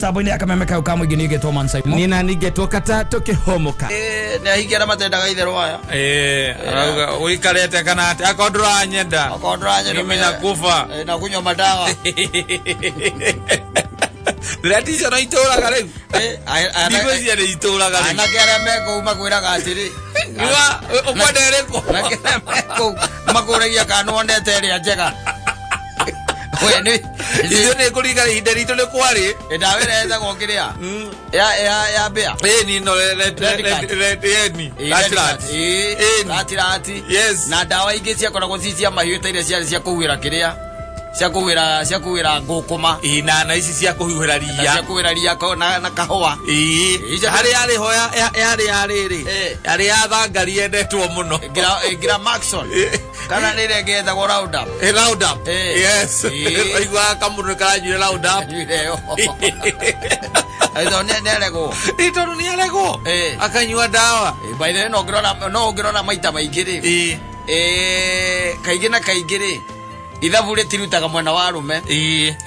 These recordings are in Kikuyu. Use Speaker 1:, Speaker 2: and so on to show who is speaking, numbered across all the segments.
Speaker 1: Tambo-inĩ ya kameme kau ka mũingĩ ningĩtwo Man Simon.
Speaker 2: Niĩ na ningetwo kata tũkĩhũmũka.
Speaker 3: Nĩ ahingi arĩa matendaga itherũ aya.
Speaker 4: Arauga ũikarĩte kana atĩ akorwo ndũranyenda.
Speaker 3: Akorwo ndũranyenda.
Speaker 4: Mimi nakufa.
Speaker 3: Na kunywa madawa.
Speaker 4: Ndĩreticio no itũraga rĩu. Ndigwĩciria nĩ itũraga rĩu.
Speaker 3: Anake arĩa me kũu makwĩraga atĩrĩ.
Speaker 4: Niwa ũkwenda ĩrĩkũ?
Speaker 3: Anake arĩa me kũu makũragia kana nĩwonete ĩrĩa njega. We nĩ
Speaker 4: Ithuĩ nĩ kũringana ihinda ritũ nĩ kwarĩ.
Speaker 3: Ndawa ĩrĩa ĩtagwo kĩrĩa ya ya ya mbĩa.
Speaker 4: Ĩni no
Speaker 3: Red card.
Speaker 4: ĩni. Rat. Ĩni.
Speaker 3: Ratirati.
Speaker 4: Yes.
Speaker 3: Na ndawa ingĩ ciakoragwo ci cia mahiũ ta iria ciarĩ cia kũhuhĩra kĩrĩa cia kũhuhĩra ngũkũma.
Speaker 4: Ĩ, na ici cia kũhuhĩra
Speaker 3: Na cia
Speaker 4: ria.
Speaker 3: kũhuhĩra ria na kahũa.
Speaker 4: Ĩ.
Speaker 3: Icio-
Speaker 4: Harĩ yarĩ ho yarĩ ya rĩrĩ. Yarĩ ya thangari yendetwo mũno.
Speaker 3: Ngira Maxon. Kana nĩ ĩrĩa ĩngĩ yetagwo Roundup.
Speaker 4: Round up. Yes. Waiguaga kamũndũ nĩ karanyuire round up.
Speaker 3: Nyuire ĩyo. Aitho nĩ aregwo.
Speaker 4: Ĩ, tondũ nĩ aregwo. Akanyua ndawa.
Speaker 3: By the way, no ũngĩrora maita maingĩ rĩ. Kaingĩ na kaingĩ rĩ ithabu rĩtirutaga mwena wa arũme.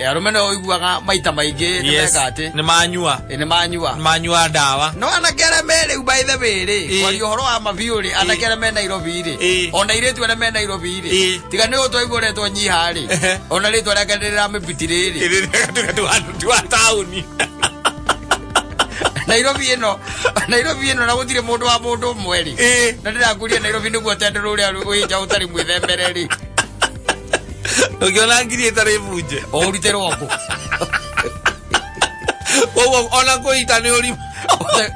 Speaker 3: Arũme no ũiguaga maita maingĩ nĩ meka atĩ
Speaker 4: Nĩ manyua.
Speaker 3: Nĩ manyua.
Speaker 4: Nĩ manyua ndawa.
Speaker 3: No anake arĩa me rĩu by the way rĩ, kwaria ũhoro wa mabiũ rĩ, anake arĩa me Nairobi rĩ, ona airĩtu arĩa me Nairobi rĩ, tiga nĩ ũyũ twaigua ũretwo Nyiha rĩ, ona rĩtwa rĩake rĩramĩbitiri rĩ.
Speaker 4: Ti wa taũni.
Speaker 3: Nairobi ĩno na gũtirĩ mũndũ wa mũndũ ũmwe rĩ. Na ndĩrakũria Nairobi nĩguo tendero ũrĩa wĩnja ũtarĩ mwĩthembere rĩ.
Speaker 4: Ũngĩona ngiri ĩtarĩ bunje.
Speaker 3: Ũrutĩrwo kũ?
Speaker 4: Koguo ona kũita nĩ ũrimũ.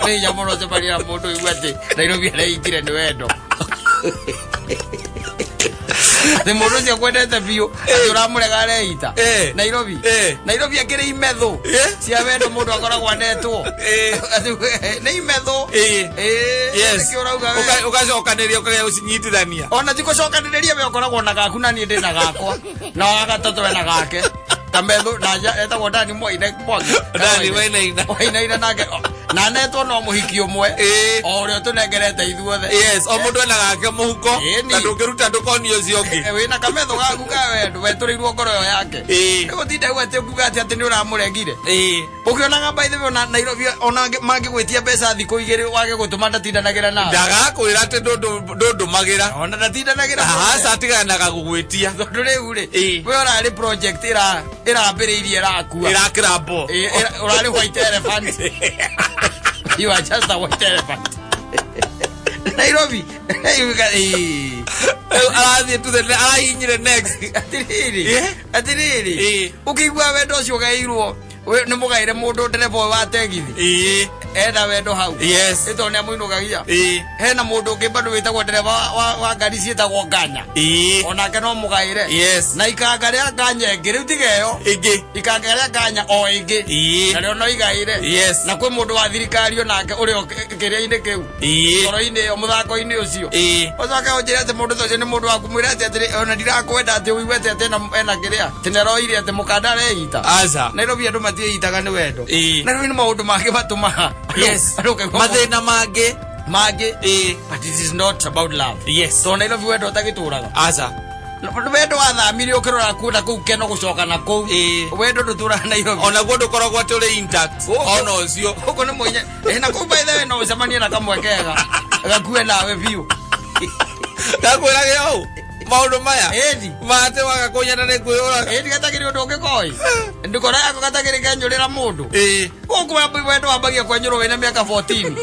Speaker 3: Nĩ hinya mũno ũcemania na mũndũ ũigua atĩ Nairobi areingire nĩ wendo. Atĩ mũndũ ũcio kwendete biũ atĩ ũramũrega areita. Nairobi. Nairobi akĩrĩ imethũ cia wendo mũndũ akoragwo anetwo. Atĩ, nĩ imethũ. Nĩkĩo ũrauga we.
Speaker 4: Ũgacokanĩria ũkagĩa gũcinyitithania.
Speaker 3: Ona ti gũcokanĩrĩria, we ũkoragwo na gaku na niĩ ndĩ na gakwa na wa gatatũ ena gake kamethũ na etagwo Dani Mwaine Mwangi.
Speaker 4: Dani Wainaina.
Speaker 3: Wainaina nake na netwo no mũhiki ũmwe o ũrĩa ũtũnengerete ithuothe.
Speaker 4: Yes, o mũndũ ena gake mũhuko. Na ndũngĩruta ndũkonio ũcio ũngĩ.
Speaker 3: Wĩna kametho gaku ka wendo wetũrĩirwo ngoro ĩyo yake. Nĩgũtinda u atĩ ũkiuga atĩ nĩ ũramũregire. Ũkĩonaga by the way ona Nairobi ona mangĩgwĩtia mbeca thikũ 2 wage gũtũma ndatindanagĩra nawe.
Speaker 4: Ndagakwĩra atĩ ndũndũmagĩra.
Speaker 3: Ona ndatindanagĩra.
Speaker 4: Aca, atiganaga gũgwĩtia.
Speaker 3: Tondũ rĩu rĩ, we ũrarĩ project ĩrambĩrĩirie ĩrakua.
Speaker 4: Ĩrakĩrambo.
Speaker 3: Ũrarĩ white elephant. You are just a white elephant. Nairobi.
Speaker 4: Rĩu arathiĩ to the arahihinyire next.
Speaker 3: Atirĩrĩ. Atirĩrĩ. Ũkĩigua wendo ũcio ũgaĩirwo nĩ mũgaĩre mũndũ ndereba ũyũ wa tegithi. Ena wendo hau. Nĩ tondũ nĩ amũinũkagia. Hena mũndũ ũngĩ bado wĩtagwo ndereba wa ngari ciĩtagwo nganya. Onake no mũgaĩre. Na ikanga rĩa nganya ĩngĩ rĩu tiga ĩyo.
Speaker 4: Ĩngĩ.
Speaker 3: Ikanga rĩa nganya o ĩngĩ. Narĩo no igaĩre. Na kwĩ mũndũ wa thirikari onake ũrĩ o kĩrĩa-inĩ kĩu. Ngoro-inĩ ĩyo mũthako-inĩ ũcio. Ũcoke ũnjĩre atĩ mũndũ ta ũcio nĩ mũndũ wa kũmwĩra atĩ atĩrĩ ona ndirakwenda atĩ ũigue atĩ ena kĩrĩa atĩ nĩaroire atĩ mũkanda areita.
Speaker 4: Aca.
Speaker 3: Nairobi andũ matiĩitaga nĩ wendo. Nairobi nĩ maũndũ mangĩ matũmaga andũ ũkaigua
Speaker 4: Mathĩna mangĩ.
Speaker 3: Mangĩ. But it is not about love. Tondũ Nairobi wendo ũtagĩtũraga.
Speaker 4: Aca.
Speaker 3: Wendo wathamire ũkĩrora kuona kũu keno gũcoka na kũu. Wendo ndũtũraga Nairobi.
Speaker 4: Onaguo ndũkoragwo atĩ ũrĩ intact. Ona ũcio.
Speaker 3: Gũkũ nĩ mũinya. Na kũu by the way no ũcemanie na kamwe kega gakue nawe biũ.
Speaker 4: Gakwĩrage ũũ maũndũ maya.
Speaker 3: Ĩni.
Speaker 4: Mate waga kũnyenda nĩ kwĩyũraga.
Speaker 3: Ĩni gatagĩrĩ ũndũ ũngĩ koi. Ndũkora yako gatagĩrĩ kenyũrĩra mũndũ. Gũkũ wendo wambagia kwenyũrwo wĩna mĩaka 14.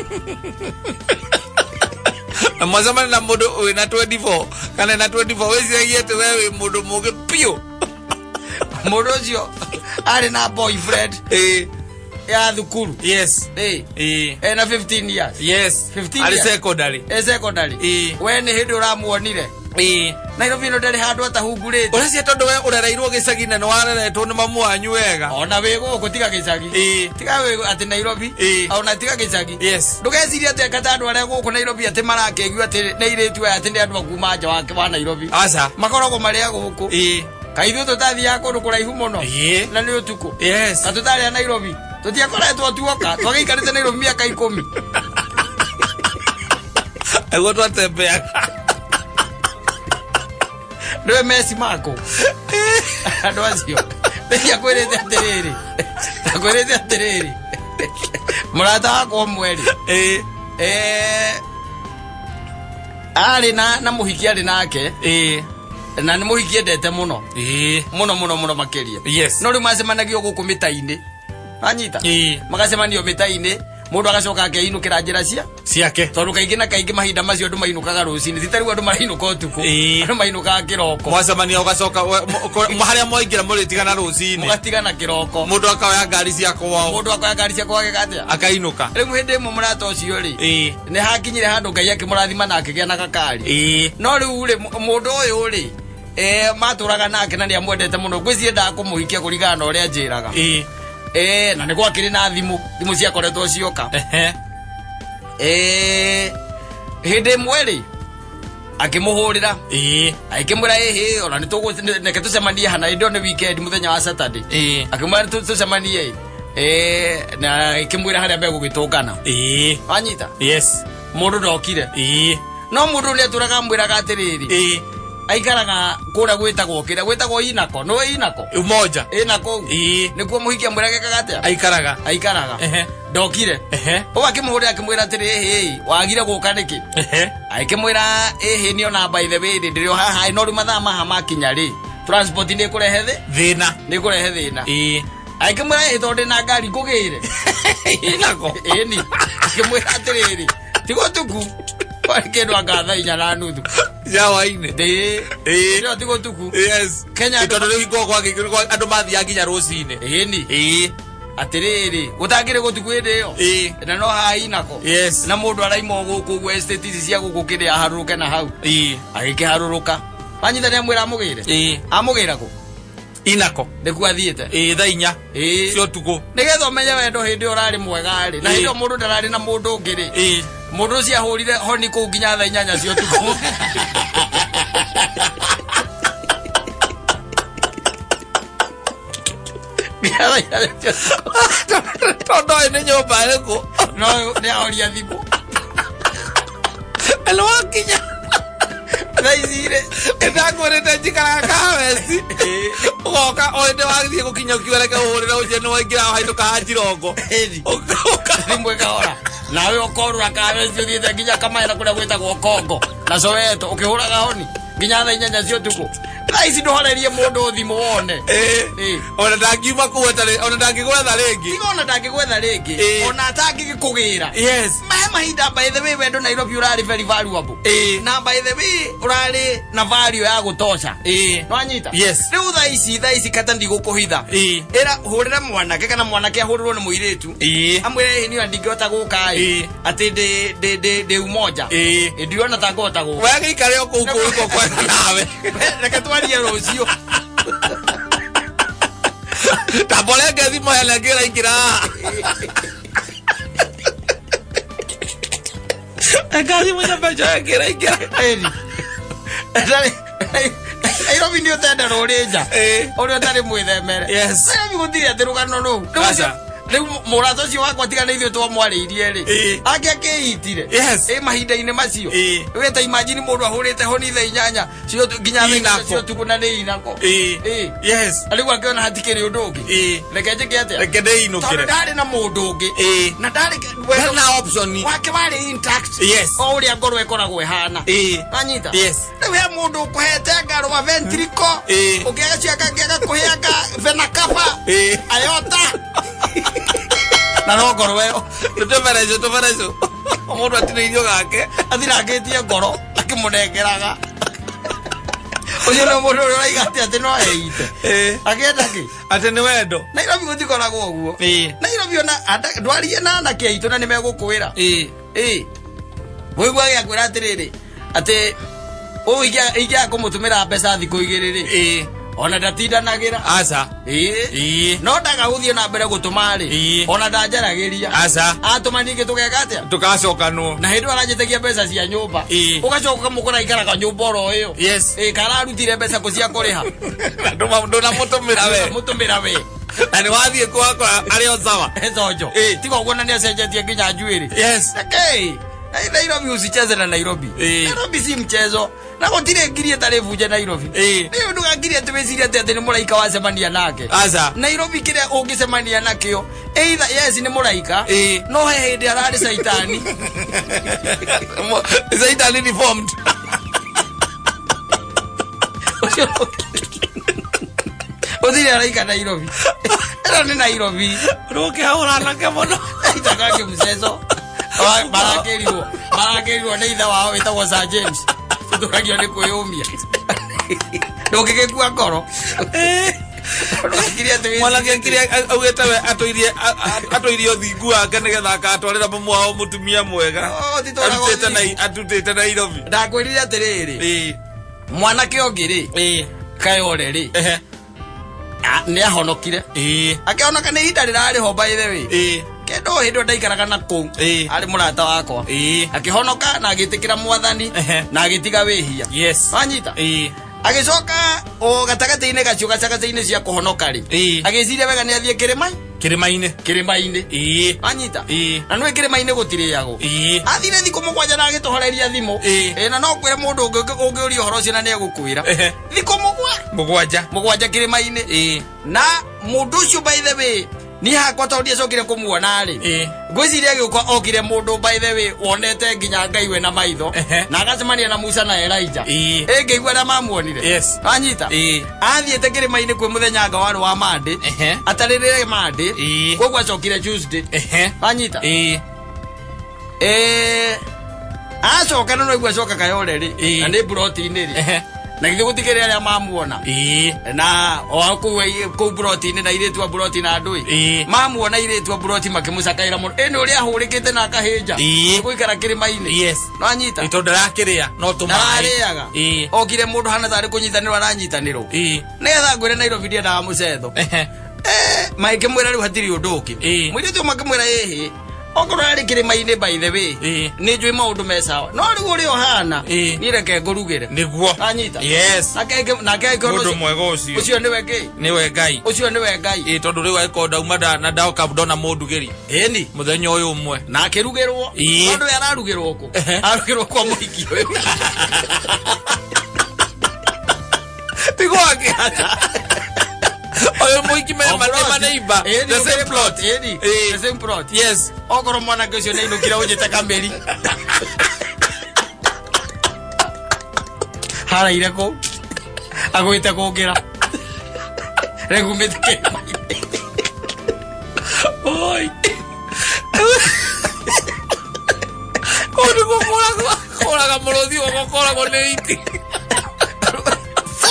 Speaker 4: Na mwacemania na mũndũ wĩna 24 kana na 24 wĩciragia atĩ we wĩ mũndũ mũgĩ biũ.
Speaker 3: Mũndũ ũcio arĩ na boyfriend ya thukuru. Ena 15 years. 15
Speaker 4: Arĩ
Speaker 3: years.
Speaker 4: Secondary.
Speaker 3: E secondary. We nĩ hĩndĩ ũramuonire. Nairobi ĩno ndarĩ handũ atahungurĩte.
Speaker 4: Ũreciria tondũ we ũrereirwo gĩcagi na nĩ wareretwo nĩ mamu wanyu wega.
Speaker 3: Ona wĩ gũkũ tiga gĩcagi. Tiga wĩ atĩ Nairobi. Ona tiga gĩcagi. Ndũgecirie atĩ anga ta andũ arĩa gũkũ Nairobi atĩ marakĩigua atĩ nĩ airĩtu aya atĩ nĩ andũ a kuma nja wa Nairobi.
Speaker 4: Aca.
Speaker 3: Makoragwo marĩ a gũkũ. Kaĩ ithuĩ tũtathiaga kũndũ kũraihu mũno. Na nĩ ũtukũ. Ka tũtarĩ a Nairobi. Tũtiakoretwo tuoka twagĩikarĩte Nairobi mĩaka 10.
Speaker 4: Nĩguo twatembeaga.
Speaker 3: Nĩwe meci mako andũ acio nĩakwĩrĩte atĩrĩrĩ. Ndakwĩrĩte atĩrĩrĩ, mũrata wakwa ũmwe rĩ, arĩ na mũhiki arĩ nake, na nĩ mũhiki endete mũno mũno mũno mũno makĩria. No rĩu macemanagio gũkũ mĩta-inĩ, wanyita? Magacemanio mĩta-inĩ, mũndũ agacoka akeinũkĩra njĩra cia
Speaker 4: ciake,
Speaker 3: tondũ kaingĩ na kaingĩ mahinda macio andũ mainũkaga rũcinĩ, ti ta rĩu andũ marainũka ũtukũ. Andũ mainũkaga kĩroko.
Speaker 4: Mwacemania ũgacoka harĩa mwaingĩra mũrĩtigana rũcinĩ.
Speaker 3: Mũgatigana kĩroko.
Speaker 4: Mũndũ akoya ngari cia kwao.
Speaker 3: Mũndũ akoya ngari cia kwao agĩka atĩa?
Speaker 4: Akainũka.
Speaker 3: Rĩu hĩndĩ ĩmwe mũrata ũcio rĩ, nĩ hakinyire handũ Ngai akĩmũrathima na akĩgĩa na gakari. No rĩu rĩ, mũndũ ũyũ rĩ, matũraga nake na nĩ amwendete mũno, ngwĩciria endaga kũmũhikia kũringana na ũrĩa anjĩraga. Na nĩ gwakĩrĩ na thimũ, thimũ ciakoretwo cioka. Hĩndĩ ĩmwe rĩ, akĩmũhũrĩra, agĩkĩmwĩra, ĩhĩ, ona nĩ reke tũcemanie hana. Hĩndĩ ĩyo nĩ weekend, mũthenya wa Saturday. Akĩmwĩra tũcemanie, na agĩkĩmwĩra harĩa megũgĩtũngana. Wanyita?
Speaker 4: Yes.
Speaker 3: Mũndũ ndokire. No mũndũ nĩ atũraga amwĩraga atĩrĩrĩ, aikaraga kũrĩa gwĩtagwo, kĩrĩa gwĩtagwo Inako, nĩwe Inako?
Speaker 4: Umoja.
Speaker 3: Ĩna kũu. Nĩkuo mũhiki amwĩraga ekaga atĩa?
Speaker 4: Aikaraga.
Speaker 3: Aikaraga. Ndokire. Ũũ akĩmũhũrĩra, akĩmwĩra atĩrĩ, ĩhĩ, wagire gũka nĩkĩ? Agĩkĩmwĩra, ĩhĩ, niĩ ona by the way rĩ, ndĩrĩ o haha, no rĩu mathaa maha makinya rĩ, transport nĩ ĩkũrehe thĩ
Speaker 4: thĩna.
Speaker 3: Nĩ ĩkũrehe thĩna. Agĩkĩmwĩra, ĩhĩ, tondũ ndĩna ngari ngũgĩre.
Speaker 4: Inako.
Speaker 3: Ĩni akĩmwĩra atĩrĩrĩ, tiga ũtuku, kwarĩ kĩndũ anga thaa 4:30
Speaker 4: ya hwainĩ.
Speaker 3: Ndĩ ĩyo tiga ũtuku. Kenya
Speaker 4: Tondũ rĩu hingo andũ mathiaga nginya rũcinĩ.
Speaker 3: Ĩni atĩrĩrĩ, gũtangĩrĩ gũtuku hĩndĩ ĩyo. Na no haha Inako. Na mũndũ araima o gũkũ ũguo estate ici cia gũkũ, kĩrĩa aharũrũke na hau. Agĩkĩharũrũka, wanyita? Nĩ amwĩra amũgĩre. Amũgĩra kũ?
Speaker 4: Inako.
Speaker 3: Nĩkuo athiĩte.
Speaker 4: Thaa 4 cia ũtukũ.
Speaker 3: Nĩgetha ũmenye wendo hĩndĩ ĩyo ũrarĩ mwega rĩ, na hĩndĩ ĩyo mũndũ ndararĩ na mũndũ ũngĩ rĩ, mũndũ ũcio ahũrire honi kũu nginya thaa 8 cia ũtukũ. Nginya thaa 8 cia ũtukũ.
Speaker 4: Tondũ ũyũ nĩ nyũmba ĩrĩkũ?
Speaker 3: No nĩ ahoria thimũ.
Speaker 4: Nĩ wakinya?
Speaker 3: Thaa ici rĩ,
Speaker 4: Nĩndakwĩrĩte njikaraga Kahawesti, ũgoka o hĩndĩ wathiĩ gũkinya ũkiuga reke ũhũrĩre ũnjĩre nĩ waingĩra wainũka hanjirongo. Ũka
Speaker 3: Thimũ ĩkahora, nawe ũkorũra Kahawesti, ũthiĩte nginya Kamaena kũrĩa gwĩtagwo Kongo na Soweto, ũkĩhũraga honi nginya thaa 8 cia ũtukũ. Thaa ici ndũhorerie mũndũ thimũ wone.
Speaker 4: Ona ndangiuma kũu atarĩ, ona ndangĩgwetha rĩngĩ.
Speaker 3: Tiga ona ndangĩgwetha rĩngĩ. Ona atangĩgĩkũgĩra. Mahe mahinda, by the way, wendo Nairobi ũrarĩ very valuable. Na by the way ũrarĩ na value ya gũtosha. Nwanyita?
Speaker 4: Yes.
Speaker 3: Rĩu thaa ici kata ndigũkũhitha, ĩra hũrĩra mwanake kana mwanake ahũrĩrwo nĩ mũirĩtu, amwĩre, ĩĩ, niĩ ndingĩhota gũka ĩ, atĩ ndĩ Umoja. Ĩ, ndirona ta ngũhota gũka.
Speaker 4: We gĩikare o kũu kũu kũ kwega nawe.
Speaker 3: Reke twarie rũciũ.
Speaker 4: Tamborenge thimũ hena ĩngĩ ĩraingĩra haha. Eka thimũ nyambe njoe ĩngĩ ĩraingĩra.
Speaker 3: Ĩni. Nairobi nĩ ũtende rũrĩ nja ũrĩa ũtarĩ mwĩthemere. Nairobi gũtirĩ atĩ rũgano rũu. Rĩu
Speaker 4: Aca.
Speaker 3: Rĩu mũrata ũcio wakwa, tiga nĩ ithuĩ twamwarĩirie rĩ, angĩ akĩitire. Ĩ mahinda-inĩ macio, we ta imagine mũndũ ahũrĩte honi thaa 8 cio nginya thaa 8
Speaker 4: Inako.
Speaker 3: cia ũtukũ na nĩ Inako. Rĩu akĩona hatikĩrĩ ũndũ ũngĩ. Reke njĩke atĩa?
Speaker 4: Reke
Speaker 3: Tondũ
Speaker 4: ndĩinũkĩre.
Speaker 3: ndarĩ na mũndũ ũngĩ. Na ndarĩ
Speaker 4: Ndarĩ na option.
Speaker 3: Wake warĩ intact. O ũrĩa ngoro ĩkoragwo ĩhana. Wanyita?
Speaker 4: Yes.
Speaker 3: Rĩu he mũndũ ũkũhete ngarũa ventricle, ũngĩ agacoka angĩ agakũheanga vena cava, aorta, na no ngoro ĩyo.
Speaker 4: Tũbereco tũbereco, mũndũ atinĩirio gake.
Speaker 3: Athirangĩtie ngoro akĩmũnengeraga. Ũcio nĩ mũndũ ũrĩa ũraiga atĩ no eite. Akĩenda kĩ?
Speaker 4: Atĩ nĩ wendo.
Speaker 3: Nairobi gũtikoragwo ũguo. Nairobi ona ndwarie na anake aitũ na nĩ megũkwĩra. Ĩ wĩigua agĩakwĩra atĩrĩrĩ, atĩ ũũ ingĩaga kũmũtũmĩra mbeca thikũ 2 rĩ, ona ndatindanagĩra.
Speaker 4: Aca.
Speaker 3: No ndaga gũthiĩ na mbere gũtũma rĩ, ona ndanjaragĩria.
Speaker 4: Aca.
Speaker 3: Atũma ningĩ tũgeka atĩa?
Speaker 4: Tũgacokanwo.
Speaker 3: Na hĩndĩ ĩyo aranjĩtagia mbeca cia nyũmba. Ũgacoka ũkamũkora aikaraga nyũmba oro ĩyo. Ĩ kararutire mbeca kũ cia kũrĩha?
Speaker 4: Na ndũnamũtũmĩra we.
Speaker 3: Mũtũmĩra we.
Speaker 4: Na nĩ wathiĩ kwakora arĩ o sawa.
Speaker 3: Ethonjo. Tiga ũguo, na nĩ acenjetie nginya njuĩrĩ. Okay. Nairobi, usicheze na Nairobi. Nairobi si mchezo. Na gũtirĩ ngiri ĩtarĩ bunje Nairobi. Nĩ ũndũ wa ngiri atĩ wĩcirie atĩ atĩ nĩ mũraika wacemania nake.
Speaker 4: Aca.
Speaker 3: Nairobi kĩrĩa ũngĩcemania nakĩo, either yes nĩ mũraika, no he hĩndĩ ararĩ caitani.
Speaker 4: Caitani reformed.
Speaker 3: Gũtirĩ araika Nairobi. Ĩno nĩ Nairobi.
Speaker 4: Rũkĩhahũra anake mũno.
Speaker 3: Itakange mceco. Marakĩrirwo marakĩrirwo nĩ ithe wao wĩtagwo Sir James. Tũtũragio nĩ kwĩyũmia. Ndũngĩgĩkua ngoro. Ndũngĩkirie atĩ wĩ-
Speaker 4: Mwanake kĩrĩa augĩte we atũirie atũirie ũthingu wake nĩgetha akatwarĩra mamu wao mũtumia mwega.
Speaker 3: Oh, ti twaragwo
Speaker 4: Arutĩte
Speaker 3: ũthingu.
Speaker 4: Arutĩte Nairobi.
Speaker 3: Ndakwĩrire atĩrĩrĩ, mwanake ũngĩ rĩ, Kayore rĩ, nĩ ahonokire. Akĩhonoka nĩ ihinda rĩrarĩ ho by the way. Kĩndũ hĩndĩ ĩyo ndaikaraga na kũu. Arĩ mũrata wakwa. Akĩhonoka na agĩtĩkĩra mwathani na agĩtiga wĩhia. Wanyita? Agĩcoka o gatagatĩ-inĩ gacio gacagaca-inĩ cia kũhonoka rĩ, agĩciria wega nĩ athiĩ kĩrĩma
Speaker 4: Kĩrĩma-inĩ.
Speaker 3: Kĩrĩma-inĩ. Wanyita? Na nĩ kĩrĩma-inĩ gũtirĩagwo. Athire thikũ 7 na agĩtũhoreria thimũ. Ĩ, na no kwĩre mũndũ ũngĩũria ũhoro ũcio na nĩ egũkwĩra. Thikũ
Speaker 4: 7.
Speaker 3: 7 kĩrĩma-inĩ. Na mũndũ ũcio by the way, niĩ hakwa tondũ ndiacokire kũmuona rĩ, ngwĩciria agĩũka okire mũndũ by the way wonete nginya Ngai we na maitho, na agacemania na Musa na Elijah. Ĩ, ngĩigua arĩa mamuonire. Wanyita? Athiĩte kĩrĩma-inĩ kwĩ mũthenya anga warĩ wa Monday, atarĩrĩre Monday, koguo acokire Tuesday. Wanyita? Acoka na noigua acoka Kayore rĩ, na nĩ mburoti-inĩ rĩ, na githĩ gũtikĩrĩ arĩa mamuona na o kũu kũu mburoti-inĩ na airĩtu a mburoti na andũ ĩ, mamuona airĩtu a mburoti makĩmũcakaĩra mũno, ĩ nĩ ũrĩa ahũrĩkĩte na akahĩnja gũikara kĩrĩma-inĩ. Nwanyita?
Speaker 4: Tondũ ndarakĩrĩa no tũmaĩ.
Speaker 3: Ndararĩaga. Okire mũndũ hana tarĩ kũnyitanĩrwo aranyitanĩrwo. Nĩgetha ngwĩre Nairobi ndiendaga mũcetho. Magĩkĩmwĩra rĩu hatirĩ ũndũ ũngĩ. Mũirĩtu ũmwe akĩmwĩra ĩhĩ, okorwo arĩ kĩrĩma-inĩ by the way, nĩ njũĩ maũndũ me sawa, no rĩu ũrĩa ũhana, niĩ reke ngũrugĩre.
Speaker 4: Nĩguo.
Speaker 3: Anyita?
Speaker 4: Yes.
Speaker 3: Nake angĩkorwo
Speaker 4: Mũndũ mwega ũcio.
Speaker 3: Ũcio nĩwe Ngai.
Speaker 4: Nĩwe Ngai.
Speaker 3: Ũcio nĩwe Ngai.
Speaker 4: Tondũ rĩu angĩkorwo ndauma na ndoka ndona mũndugĩri.
Speaker 3: Ĩni.
Speaker 4: Mũthenya ũyũ ũmwe.
Speaker 3: Na akĩrugĩrwo. Tondũ we ararugĩrwo kũ? Ararugĩrwo kwa mũhiki ũyũ.
Speaker 4: Ti gwake. Ũyũ mũhiki me
Speaker 3: O plot.
Speaker 4: maneiba.
Speaker 3: Ĩni,
Speaker 4: The same plot.
Speaker 3: Ĩni, the same plot. Okorwo mwanake ũcio nĩainũkire ũnjĩte kamĩri. Haraire kũ? Agwĩte kũngĩra. Regumĩte kĩrĩma-inĩ.
Speaker 4: Oi. Kũu nĩkuo kũraga mũrũthi ũgũkoragwo nĩ iti.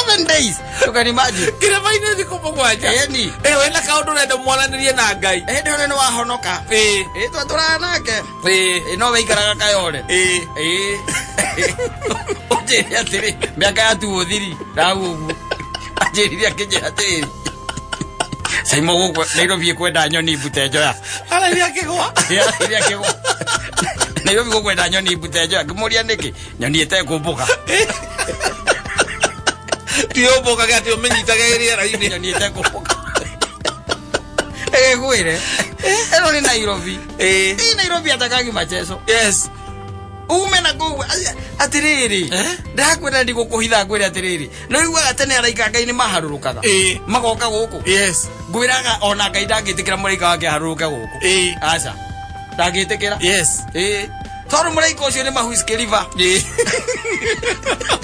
Speaker 3: 7 days. You can imagine.
Speaker 4: Kĩrĩma-inĩ thikũ 7.
Speaker 3: Ĩni.
Speaker 4: Wĩna kaũndũ ũrenda mwaranĩrie na Ngai.
Speaker 3: Hĩndĩ ĩyo nĩ wahonoka. Ĩ, twatũraga nake. Ĩ, no waikaraga Kayore. Ĩ. Ũnjĩre atĩrĩ, mĩaka ya tu ũthiri ndau ũguo. Anjĩrire akĩnjĩra atĩrĩrĩ, Saimo gũkũ Nairobi ĩkwenda nyoni mbute njoya.
Speaker 4: Arairie akĩgwa.
Speaker 3: Arairie akĩgwa. Nairobi gũkwenda nyoni mbute njoya. Ngĩmũria nĩkĩ? Nyoni ĩtekũmbũka.
Speaker 4: Tiũmbũkage atĩ ũmĩnyitage rĩera-inĩ.
Speaker 3: Nyoni ĩtekũmbũka. Ĩgĩkwĩre. Ĩno nĩ Nairobi. Ĩ Nairobi atakagi machezo. Ume na kũu atĩrĩrĩ, ndakwĩra ndigũkũhitha, ngwĩre atĩrĩrĩ, nĩ ũiguaga tene araika Ngai nĩ maharũrũkaga magoka gũkũ. Ngwĩraga ona Ngai ndangĩtĩkĩra mũraika wake aharũrũke gũkũ. Aca, ndangĩtĩkĩra. Ĩ, tondũ mũraika ũcio nĩ ma River.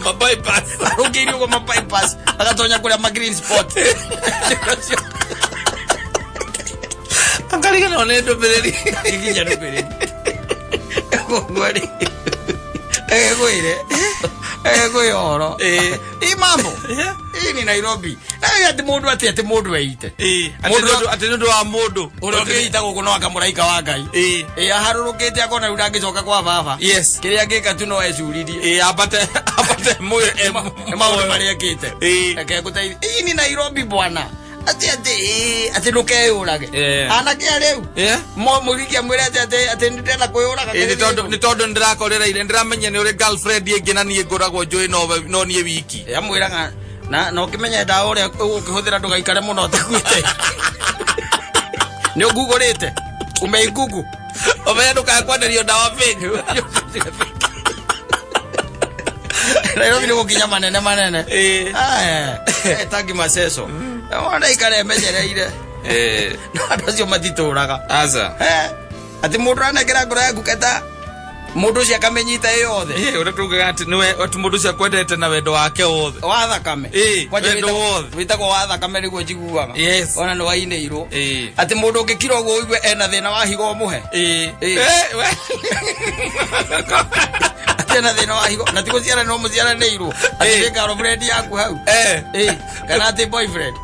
Speaker 4: Ma bypass.
Speaker 3: Arũngĩirie ũguo ma bypass, agatonya kũrĩa ma green spot.
Speaker 4: Akariganĩrwo nĩ ndũmĩrĩri.
Speaker 3: Ikinya ndũmĩrĩri. Koguo rĩ, ĩgwĩre ĩgwĩ ũhoro ĩ mambo ĩ ni Nairobi. Atĩ mũndũ atĩ mũndũ eite.
Speaker 4: Atĩ nĩ ũndũ wa mũndũ.
Speaker 3: Ũrĩa ũngĩita gũkũ no anga mũraika wa Ngai. Ĩ aharũrũkĩte akona rĩu ndangĩcoka kwa baba. Kĩrĩa angĩka tu no ecuririe.
Speaker 4: Ambate muoyo.
Speaker 3: Nĩ maũndũ marĩa ekĩte. Reke ngũteithie. Ĩ ni Nairobi bwana. Atĩ atĩ ĩ, atĩ ndũkeyũrage. Anake a rĩu. Mũhiki amwĩre atĩ atĩ atĩ nĩndĩrenda kwĩyũraga.
Speaker 4: Nĩ tondũ nĩndĩrakorereire, nĩndĩramenya nĩ ũrĩ girlfriend ĩngĩ na niĩ ngoragwo njũĩ no niĩ wiki.
Speaker 3: Amwĩraga na ũkĩmenye ndawa ũrĩa ũgũkĩhũthĩra ndũgaikare mũno ũtakuĩte. Nĩ ũngugũrĩte. Umeigugu.
Speaker 4: Ũmenye ndũkae kwenderio ndawa fake.
Speaker 3: Nairobi nĩ gũkinya manene manene.
Speaker 4: Ĩĩ.
Speaker 3: Aya, tangi maceco ona ikara emenyereire. No andũ acio matitũraga.
Speaker 4: Aca.
Speaker 3: Atĩ mũndũ aranengera ngoro yaku keta mũndũ ũcio akamĩnyita ĩ yothe.
Speaker 4: Ĩĩ, ũrĩa tugaga atĩ nĩwe atĩ mũndũ ũcio akwendete na wendo wake wothe.
Speaker 3: Wa thakame.
Speaker 4: Ĩĩ,
Speaker 3: Kwanja
Speaker 4: wendo wothe.
Speaker 3: Wĩtagwo wa thakame nĩguo njiguaga.
Speaker 4: Yes.
Speaker 3: Ona nĩ wainĩirwo.
Speaker 4: Ĩĩ.
Speaker 3: Atĩ mũndũ ũngĩkira ũguo ũigue ena thĩna wa higo ũmũhe.
Speaker 4: Ĩĩ.
Speaker 3: Ĩĩ. Atĩ ena thĩna wa higo na ti gũciara no mũciaranĩirwo. Atĩ
Speaker 4: Ĩĩ.
Speaker 3: nĩ girlfriend yaku hau. Ĩĩ. Kana atĩ boyfriend.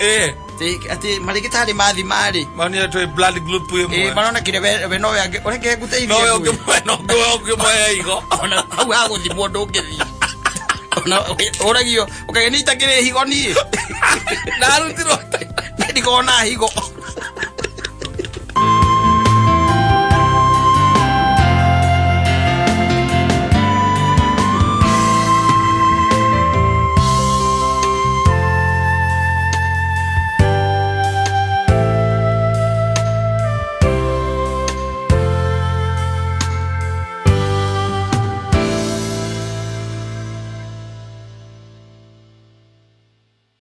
Speaker 3: Atĩ marĩgĩtarĩ mathima-rĩ.
Speaker 4: Maonire twĩ blood group ĩmwe.
Speaker 3: Ĩĩ, marona kĩrĩa we nowe ũreke ngũteithie.
Speaker 4: Nowe
Speaker 3: ngui.
Speaker 4: ũngĩmwe no ũngĩ ũngĩmwe higo.
Speaker 3: Ona hau ha gũthimwo ndũngĩthiĩ. Ona ũragio ũkagĩa nĩ itakĩrĩ higo niĩ.
Speaker 4: Ndarutirwo.
Speaker 3: Ndikoragwo na higo.